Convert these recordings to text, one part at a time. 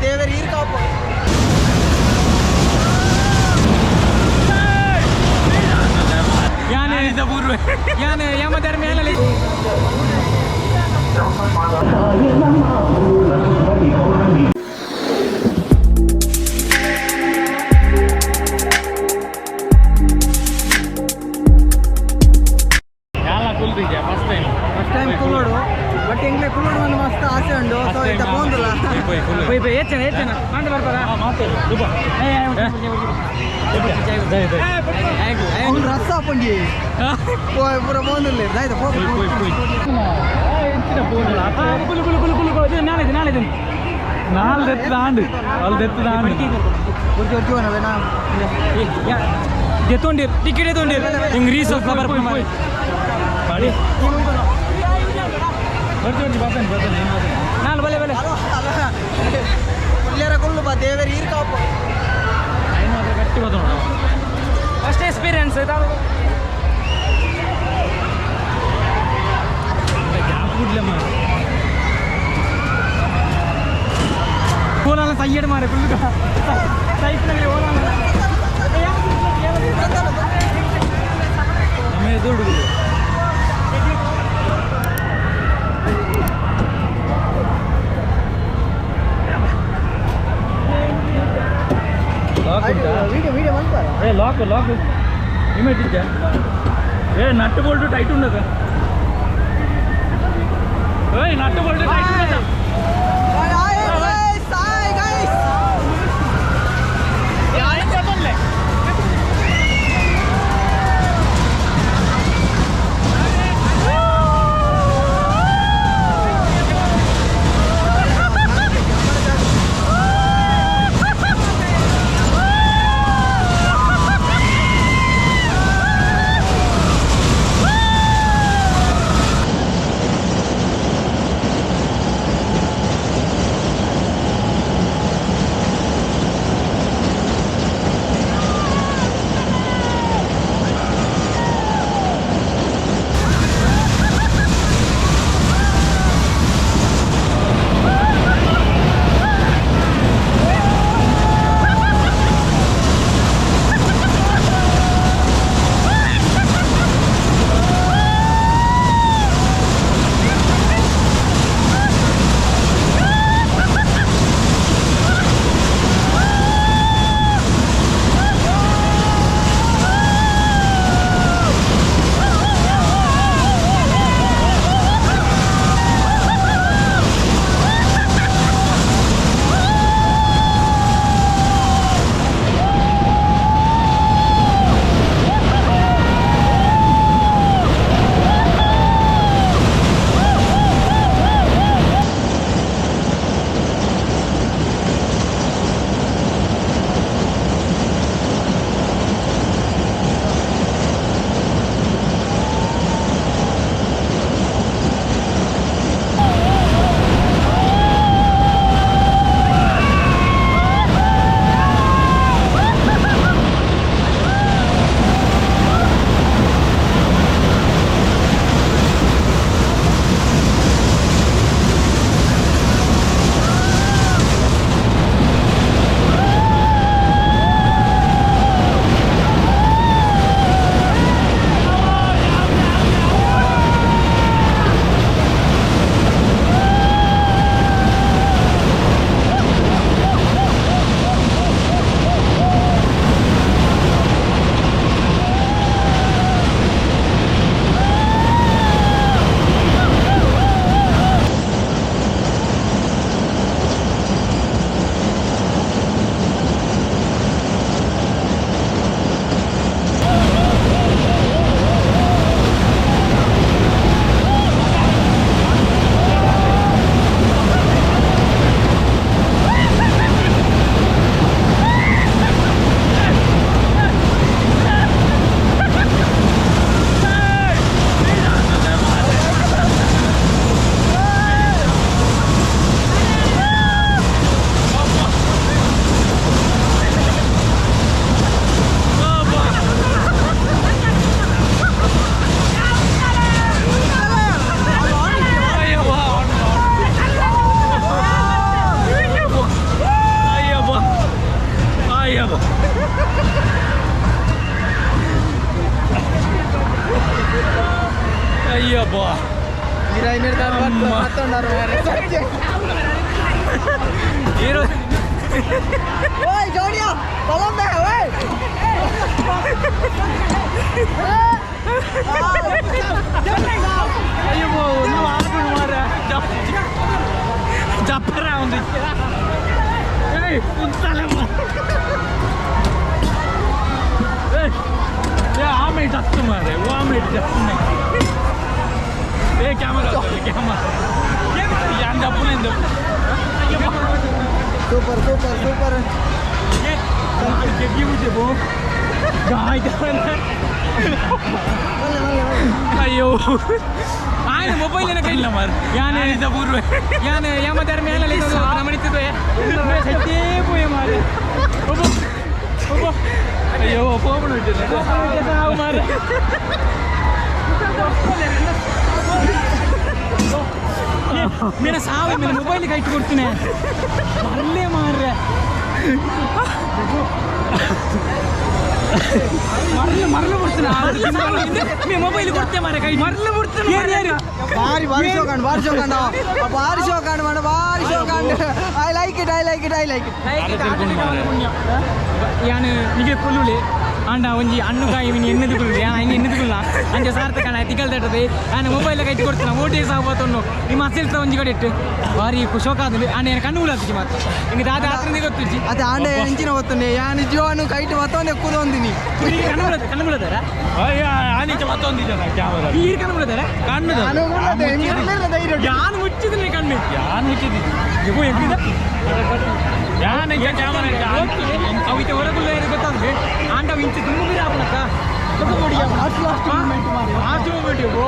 ದೇವರ ಈರ್ ಕಾಪು. ಯಾನೆ ಯಾನೆ ಯಮಧರ್ಮ ಮೇಲೆ. First time. First time ಕುಲ್ಲೋಡು, but ಎಂಗ್ಲೆ ಕುಲ್ಲೋಡು ಒಂದು ಮಸ್ತ್ ಆಸೆ ಉಂಡು. ಸೊ ಇತ್ತ ಪೋಂದುಲ್ಲ. ಪೋಯ್ ಪೋಯ್, ಏಚನ ಏಚನ ಮಾಂಡ ಬರ್ಪರ. ಅವ್ನು ರಸ ಪಂಡಿ ಪೂರ ಪೋಂದುಲ್ಲ, ದಾಯ್ತ ಪೋ. ಕುಲು ಕುಲು ಕುಲು ಕುಲು ಕುಲು, ನಾಳೆ ನಾಳೆ. ನಾಲ್ ದೆತ್ತದ ಆಂಡ್ ಅಲ್ಲಿ ದೆತ್ತದ ಆಂಡ್. ಒರ್ಚಿ ಒರ್ಚಿ ನಾ. ದೆತ್ತೊಂಡಿರ್, ಟಿಕೆಟ್ ಎತ್ತೊಂಡಿರ್, ಹಿಂಗ್ ರೀಸ್ ಬರ್ಪುನ. ಬಡಿ ಬರ್ತಿ ಬರ್ತಿ, ಬರ್ತಾನೆ ಬರ್ತಾನೆ, ಏನು ಬರ್ತಾನೆ. ನಾಲ್ ಬಲೆ ಬಲೆ. ಹಲೋ ಅಲ್ಲ, ಕುಲ್ಲೇರ ಕುಲ್ಲು ಬಾ, ದೇವರ ಈರ್ ಕಾಪು. ಏನು ಮಾತ್ರ ಗಟ್ಟಿ ಬರ್ತಾನೆ. First experience. Gap ಬಿಡ್ಲಮ್ಮ. ಓಲಾಲ ಸೈಯಡ್ ಮಾರೆ ಕುಲ್ಲು ಸೈಪ್ನಲ್ಲಿ ಓಲಾಲ. ನಮ್ಮ ಎದುರು ಹುಡುಗರು. ಲಾಕ್ ಉಂಟಾ? ವಿಡಿಯೋ ವಿಡಿಯೋ ಮನ್ಪಾರ. ಏ ಲಾಕ್ ಲಾಕ್ ಇಮೇಟ್ ಇದ್ಯಾ? ಏ nut bolt tight ಉಂಡದ. ಏಯ್ nut bolt tight ಉಂಡದ. Hi guys. ಅಬ್ಬಾ ಹೀರೋ ಓಯ್ ಜೋಡಿಯಾ ತಗೊಂಬೆ ಓಯ್. ಅಯ್ಯೋ ಒಂದು ಆಟು ಮಾರ ಜಪ್ಪರ ಒಂದು ಏಯ್ ಉಂತಲಮ್ಮ. ಏಯ್ ಏ ಆಮೇಲೆ ಜತ್ತು ಮಾರೆ, ಆಮೇಲೆ ಜತ್ತು. ಏ ಕ್ಯಾಮರಾ ಕ್ಯಾಮರಾ ಯಾನ್ ಜಪ್ಪುನಿಂದು. Super super super. ಅಯ್ಯೋ ಆಯ್ತು ಮೊಬೈಲ್ ಏನೋ ಕೈಲ್ಲ ಮಾರ್ ಯಾನೆ ಪೂರ್ವ ಯಾನೆ ಯಾಮದಾರ ಮೇಲೆ ನಮಣಿತಿದ್ವೆ ಸತ್ಯೇ ಪೋಯೆ ಮಾರೆ. ಒಬ್ಬ ಒಬ್ಬ ಅಯ್ಯೋ ಪೋಪಣ ಬಿಟ್ಟಿಲ್ಲ ಮಾರೆ. ಮೇನ ಸಾವು ಮೇಲೆ ಮೊಬೈಲ್ ಕೈಟ್ ಕೊಡ್ತೀನಿ ಮರಲೇ ಮಾರ್ರೆ. ಮರಲು ಮರಲು ಬಿಡ್ತೀನಿ ಮೊಬೈಲ್ ಕೊಡ್ತೇನೆ ಮಾರೆ ಕೈ ಮರಲು ಬಿಡ್ತೇನೆ. ಯಾರು ಬಾರಿ ಬಾರಿ ಶೋಕಾಂಡ್, ಬಾರಿ ಶೋಕಾಂಡ್, ಬಾರಿ ಶೋಕಾಂಡ್ ಮಾಡ, ಬಾರಿ ಶೋಕಾಂಡ್. I like it, I like it, I like it. ಯಾನು ನಿಗೆ ಕುಲ್ಲುಲೆ ಆಂಡ ಒಂಜಿ ಹಣ್ಣು ಕಾಯಿ ಮಿನಿ ಎಣ್ಣೆದು ಕುಲ್ಲುಲೆ ಯಾನ್ ಐನ್ ಎಣ್ಣೆದು ಕುಲ್ಲ ಅಂಚ ಸಾರ್ಥಕ ತಿಕಲ್ ತಟ್ಟದೆ ಯಾನು ಮೊಬೈಲ್ ಕೈಟ್ ಕೊಡ್ತೀನಿ ಓಟಿ ಸಾವು ನಿಮ್ಮ ಅಸಲ್ತ ಒಂಜಿ ಕಡೆ ಇಟ್ಟು ಭಾರಿ ಶೋಕ ಆದ್ರೆ ಆಂಡ ಏನು ಕಣ್ಣು ಉಳಾತಿಜಿ ಮಾತ್ರ ಹಿಂಗೆ ದಾದ ಆತ್ರನೇ ಗೊತ್ತುಜ್ಜಿ. ಅದೇ ಆಂಡ ಎಂಚಿನ ಗೊತ್ತುಂಡೆ ಯಾನ್ ಜೀವನು ಕೈಟ್ ಮತ್ತೊಂದು ಕೂದೊಂದಿನಿ. ಕಣ್ಣು ಉಳದ ಕಣ್ಣು ಉಳದಾರ ಆನಿಚ ಮತ್ತೊಂದು ಜನ ಕ್ಯಾಮರಾ ಈರ್ ಕಣ್ಣು ಉಳದಾರ ಕಣ್ಣು ನಾನು ಕೂದಲದೆ, ಎಂಚಿನ ಧೈರ್ಯ ಯಾನ್ ಮುಚ್ಚಿದ್ರೆ ಕಣ್ಣು ಯಾನ್ ಮುಚ್ಚಿದ್ದಿ ಯಬ್ಬೋ ಎಂಕಿದ ಯಾನ್ ಇಂಚ ಕ್ಯಾಮರಾ ಅವು ಇತ್ತೆ ಹೊರಗುಲ್ಲ ಏನು ಗೊತ್ತಾದ್ರೆ ಆಂಡ ಅವು ಇಂಚ ತುಂಬ ಬೀರ ಆಪನಕ್ಕ ಲಾಸ್ಟ್ ಮೂಮೆಂಟ್ ಯಬ್ಬೋ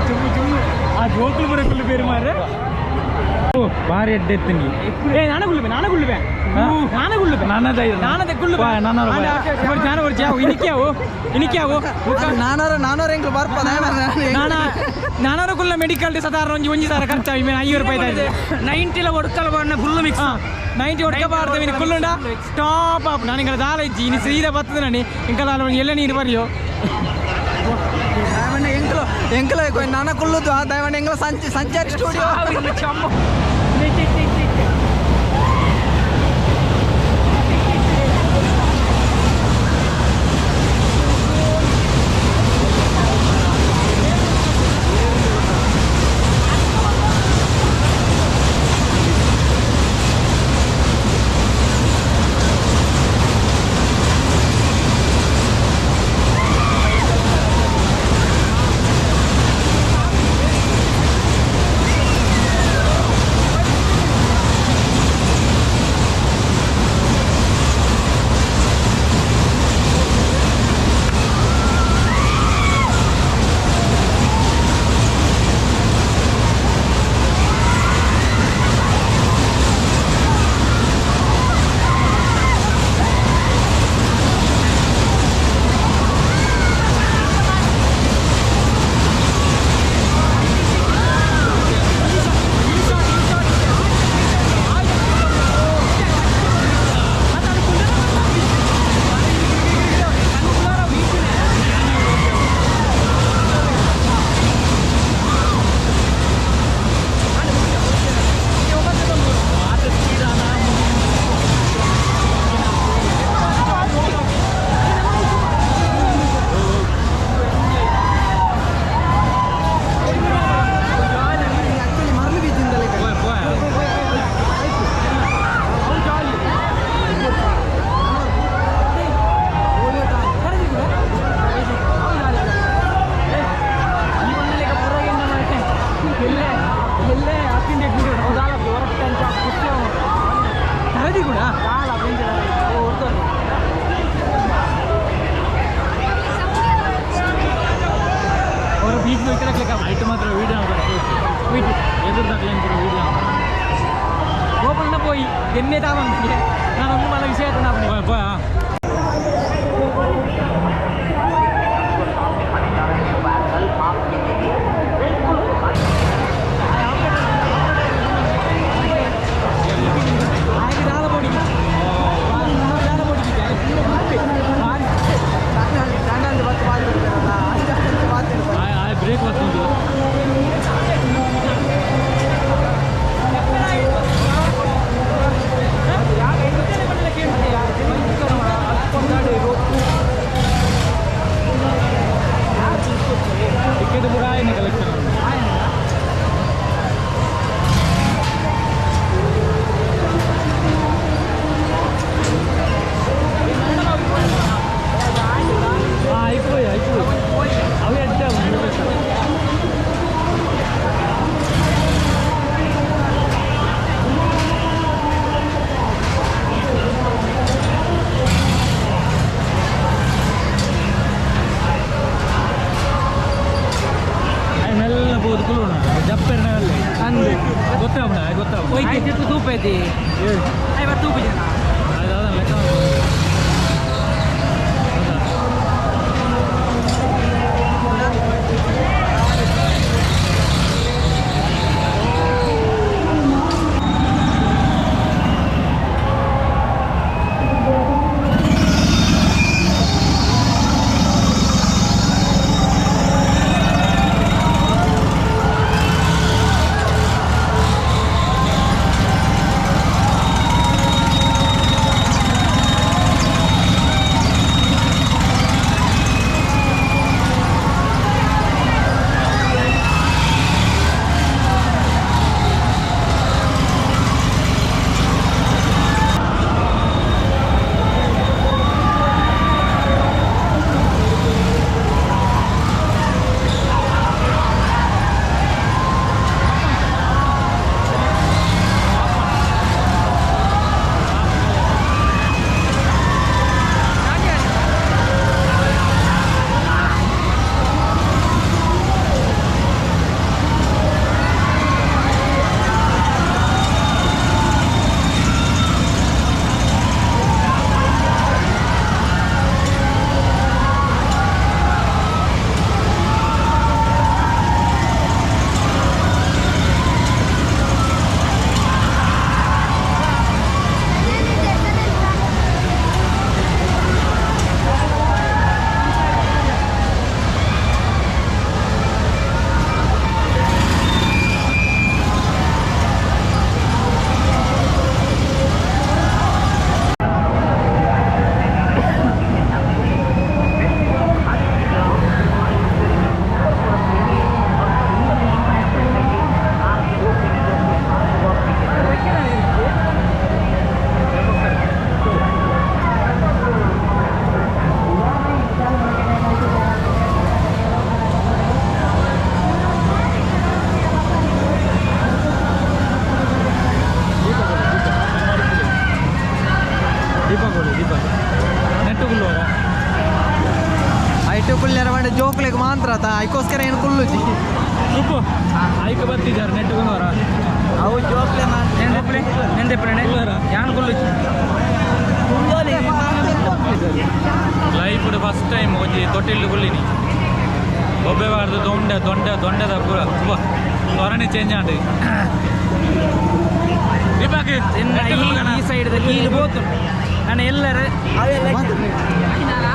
ಚುಮ್ಮು ಚುಮ್ಮು ಆ ಜೋಕುಲು ಬರ ಕುಲ್ಲು ಬೇರೆ ಮಾರ್ರೆ. ಬಾರಿ ಎಡ್ಡೆ ಎತ್ತೀನಿ. ಏ ನಾನ ಗುಳ್ಳುಬೆ ನಾನ ಗುಳ್ಳುಬೆ ನಾನ ಗುಳ್ಳುಬೆ ನಾನ ಧೈರ್ಯ. ನಾನದ ಗುಳ್ಳುಬೆ. ನಾನ ನಾನ ಒರ್ಜಿ ಇನಿಕ್ಯಾವು ಇನಿಕ್ಯಾವು ನಾನೋರ ನಾನೋರ ಎಂಕ್ಲು ಬರ್ಪ ನಾನ ನಾನೋರ ಕುಲ್ಲ ಮೆಡಿಕಲ್ ಸಾಧಾರಣ ಒಂಜಿ ಒಂಜಿ ಸಾರ ಖರ್ಚಾಗಿ ಮೇಲೆ 5 ರೂಪಾಯಿ ಆಯ್ತು. ನೈಂಟಿಲ ಒಡ್ಕಲ್ ಬಣ್ಣ ಫುಲ್ ಮಿಕ್ಸ್. 90 ಒಡ್ಕ ಬಾರ್ದ ಇನಿ ಕುಲ್ಲುಂಡ ಸ್ಟಾಪ್ ಅಪ್. ನಾನು ಇಂಕಲ ದಾಲ ಇಜ್ಜಿ ಇನಿ ಸೀದಾ ಬರ್ತದೆ ನಾನು ಇಂಕಲ ಒಂಜಿ ಎಲ್ಲ ನೀರು ಬರಿಯೋ. ದಯಮಣ್ಣ ಎಂಕ್ಲು ಎಂಕ್ಲು ನಾನ ಕುಲ್ಲುದು ದಯಮಣ್ಣ ಎಂಕ್ಲು ಸಂಚಾರಿ ಸ್ಟುಡಿಯೋ. ಆಕ್ಚುಲಿ ಮರಳು ಬೀಚಿಂದಲೇ ತರದಿ ಕೂಡ ಅವರು ಬೀಚ್ ಹೋಗ್ತಾರೆ. ಐಟ್ ಮಾತ್ರ ವೀಡಿಯೋ ಎದುರು ವೀಡಿಯೋ. ಗೋಪಣ್ಣ ಪೋಯಿ ಎನ್ನೆ ತಾವಂಗೆ ನಾನು ಒಂದು ಮಲ್ಲ ವಿಷಯ ಪೋಯ್ ಪೋಯ್. ಆಯ್ತು ದಾಲ ಬೋಡಿ ದಾಲ ಬೋಡಿ. Break break ಬರ್ತುಂಡು. ಐವ ತೂಪು ಜನ ಲೆಕ್ಕ. ದೀಪ ಕೊಡು, ದೀಪ ನೆಟ್ಟು ಕುಲ್ಲುವರ. ಐಟು ಕುಲ್ಲೆರ ಬಂಡ ಜೋಕ್ಲೆಗ್ ಮಾತ್ರ ಆತ ಐಕೋಸ್ಕರ ಏನು ಕುಲ್ಲುಜಿ. ಉಪ್ಪು ಐಕ್ ಬತ್ತಿದ್ದಾರೆ ನೆಟ್ಟು ಕುಲ್ಲುವರ. ಅವು ಜೋಕ್ಲೆ. ನೆಂದೆಪ್ಪಲೆ ನೆಂದೆಪ್ಪಲೆ ಯಾನ್ ಕುಲ್ಲುಜಿ. ಲೈಫ್ ಫಸ್ಟ್ ಟೈಮ್ ಒಂಜಿ ತೊಟ್ಟಿಲ್ಲು ಕುಲ್ಲಿನಿ. ಒಬ್ಬೆ ಬಾರ್ದು ದೊಂಡೆ ದೊಂಡೆ ದೊಂಡೆದ ಪೂರ ತುಂಬ ತ್ವರಣೆ ಚೇಂಜ್ ಆಂಡ್ ದೀಪಕ್. ಎನ್ನ ಈ ಸೈಡ್ ದ ಕೀಲು ಬೋತು ನಾನು ಎಲ್ಲರ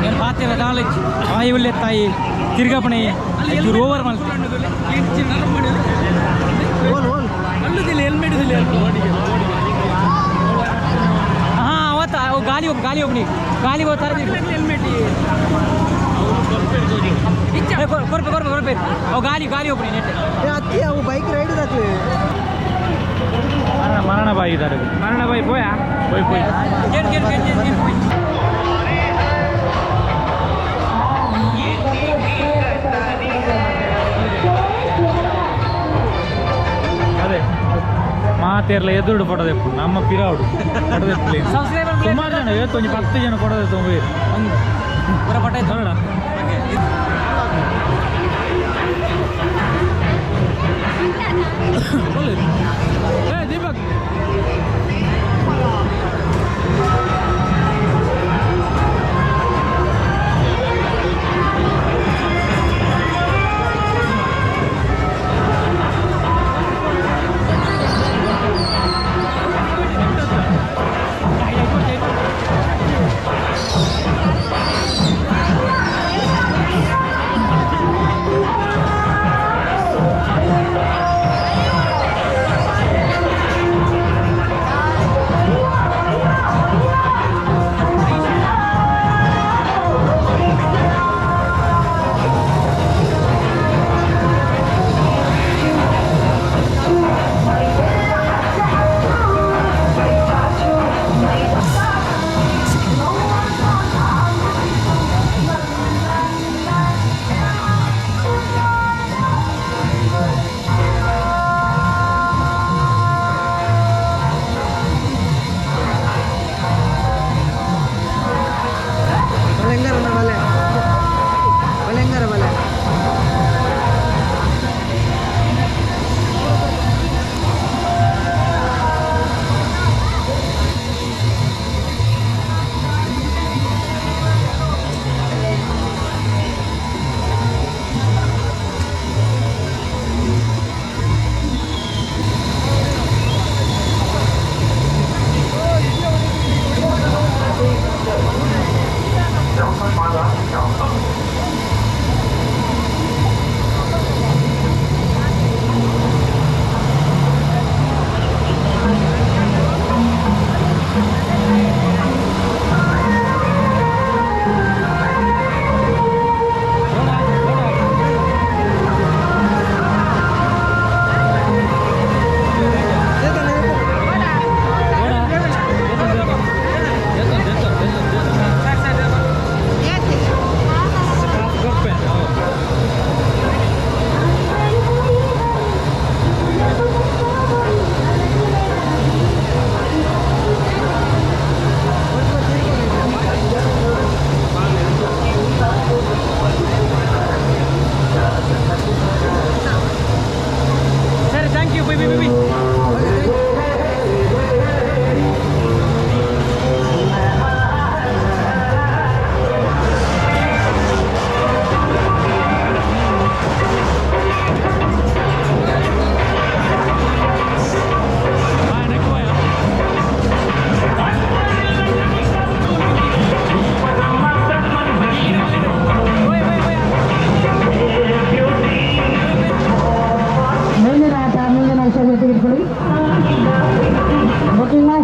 ಏನು ಪಾತಿರ ನಾಲೆಜ್ ಆಯಿ ಉಳ್ಳೆ ತಾಯಿ ತಿರ್ಗಪಣೆ ರೋವರ್ ಮಲ್ತೆ. ಓಲ್ ಓಲ್. ಹೆಲ್ಮೆಟ್. ಹಾ, ಅವತ್ತ ಅವು ಗಾಲಿ ಹೋಗ್ ಗಾಲಿ ಹೋಗ್ನಿ ಗಾಲಿ ಹೋಗ್ತಾರೆ. ಹೆಲ್ಮೆಟ್. ಕೊರ್ಪೆ ಕೊರ್ಪೆ ಕೊರ್ಪೆ ಅವು ಗಾಲಿ ಗಾಲಿ ಹೋಗ್ನಿ ನೆಟ್. ಏ ಅತ್ತಿ, ಅವು ಬೈಕ್ ರೈಡ್ ದಾಕ್ಲೆ. ಮರಣ ಮರಣ ಬಾಯಿದ್ದಾರೆ. ಮರಣ ಬಾಯಿ ಪೋಯಾ? ಪೋಯ್ ಪೋಯ್. ಕೇಳು ಕೇಳು ಕೇಳು ಕೇಳು ಕೇಳು ಪೋಯ್. ಅದೇ ಮಾತೇರ್ಲ ಎದುರುಡು ಫೋಟೋ ತೆಪ್ಪು, ನಮ್ಮ ಪಿರಾವುಡು ಫೋಟೋ ತೆಪ್ಪಲಿ. ಸಬ್ಸ್ಕ್ರೈಬರ್. ಸುಮಾರು ಜನ ಇವತ್ತು ಒಂಜಿ 10 ಜನ ಫೋಟೋ ತೆತ್ತೊಂದು. ಪೂರ ಪಟ. ನೋಡೋಣ. ಏ ದೀಪಕ್.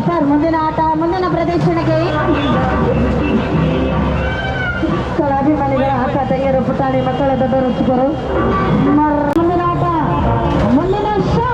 ಸರ್ ಮುಂದಿನ ಆಟ ಮುಂದಿನ ಪ್ರದರ್ಶನಕ್ಕೆ ಮಕ್ಕಳ ಅಭಿಮಾನಿಗಳ ಅಕ್ಕ ತಂಗಿಯರು ಪುಟಾಣಿ ಮಕ್ಕಳ ದೊಡ್ಡ ರುಚಿಕರು. ಮುಂದಿನ ಆಟ ಮುಂದಿನ ಶೋ.